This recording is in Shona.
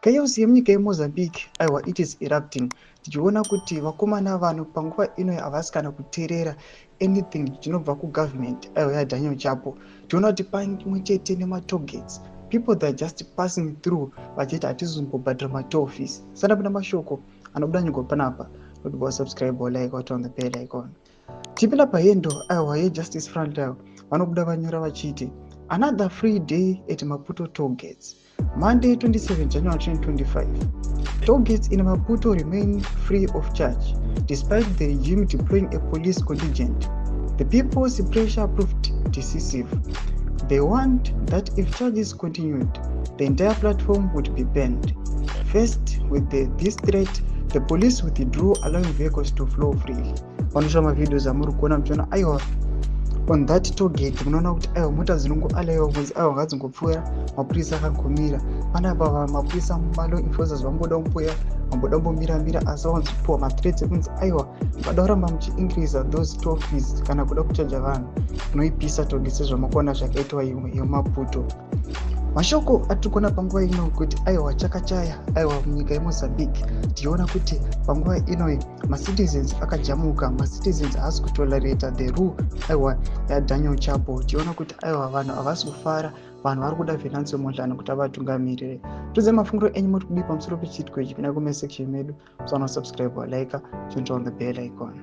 Chaos yemunyika yeMozambique, aiwa, it is erupting, tichiona kuti vakomana, vanhu panguva ino havasi kana kuteerera anything chinobva kugovernment, aiwa, yaDaniel Chapo. Tiona kuti pamwe chete nematollgates, people, they are just passing through vachiti hatizombobhadhara matoll fees. Sandapinda mashoko anobuda nyika panapa, kuti wasubscribe, like, on the bell icon. Tipinda pahendo, aiwa, yeJustice Front, vanobuda vanyora vachiti, "Another free day at Maputo tollgates. Monday, 27 January 2025. Tollgates in Maputo remain free of charge despite the regime deploying a police contingent. The people's pressure proved decisive. They warned that if charges continued, the entire platform would be banned. Faced with this threat, the police withdrew, allowing vehicles to flow freely." Vanosha mavideos amuri kuona muchiona, aiwa, on that tollgate, munoona kuti, aiwa, mota dzinongoalaiwa kunzi, aiwa, ngadzingopfuura, mapurisa akangomira panapa. Mapurisa, malaw enforcers, vamboda kumboya, vamboda kumbomiramira, asi vanzopiwa mathreats ekunzi, aiwa, vada kuramba muchiincreasa those toll fees kana kuda kuchaja vanhu, unoipisa tollgate, sezvamakuona zvakaitwa imwe yeMaputo. Mashoko atiri kuona panguva ino kuti, aiwa, chakachaya, aiwa, munyika yeMozambique. Tichiona kuti panguva ino macitizens akajamuka, macitizens haasi kutolerata the rule, aiwa, yaDaniel Chapo. Tichiona kuti, aiwa, vanhu havasi kufara, vanhu vari kuda Venancio Mondlane kuti avatungamirire. Tudze mafungiro enyu, muri kudii pamusoro pechiitiko ichi? Pinda comment section medu, musaona subscribe, like, turn on the bell icon.